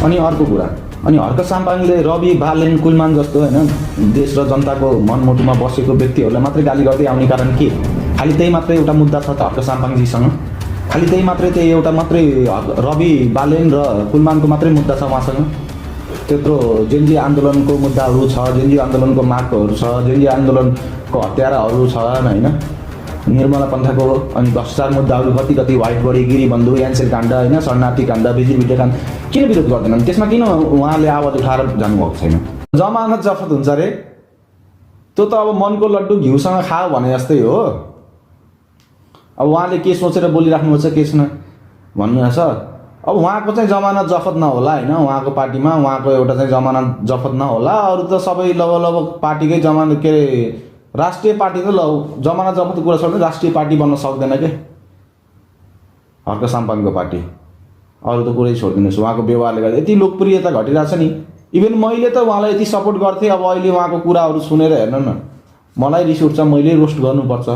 अनि अर्को कुरा, अनि हर्क साम्पाङले रवि बालेन कुलमान जस्तो होइन देश र जनताको मनमुटुमा बसेको व्यक्तिहरूलाई मात्रै गाली गर्दै आउने कारण के? खालि त्यही मात्रै एउटा मुद्दा छ त हर्क साम्पाङजीसँग? खालि त्यही मात्रै त्यही एउटा मात्रै रवि बालेन र कुलमानको मात्रै मुद्दा छ उहाँसँग? त्यत्रो जेनजी आन्दोलनको मुद्दाहरू छ, जेनजी आन्दोलनको मागहरू छ, जेनजी आन्दोलनको हत्याराहरू छ होइन, निर्मला पन्थाको अनि भ्रष्टाचार मुद्दाहरू कति कति, व्हाइट बडी, गिरीबन्धु, यान्सेल काण्ड होइन, शरणार्थी काण्ड, बिजुली काण्ड, किन विरोध गर्दैनन्? त्यसमा किन उहाँले आवाज उठाएर जानुभएको छैन? जमानत जफत हुन्छ अरे, त्यो त अब मनको लड्डु घिउसँग खायो भने जस्तै हो। अब उहाँले के सोचेर बोलिराख्नु भएको छ केसमा भन्नुहुन्छ? अब उहाँको चाहिँ जमानत जफत नहोला होइन, उहाँको पार्टीमा उहाँको एउटा चाहिँ जमानत जफत नहोला, अरू त सबै लगभग पार्टीकै जमानत के अरे राष्ट्रिय पार्टी त जमानत जफतको कुरा छोड्दै राष्ट्रिय पार्टी बन्न सक्दैन के हर्क साम्पाङको पार्टी। अरू त कुरै छोडिदिनुहोस्, उहाँको व्यवहारले गर्दा यति लोकप्रियता घटिरहेको छ नि। इभन मैले त उहाँलाई यति सपोर्ट गर्थेँ, अब अहिले उहाँको कुराहरू सुनेर हेर्नु न मलाई रिस उठ्छ, मैले रोस्ट गर्नुपर्छ।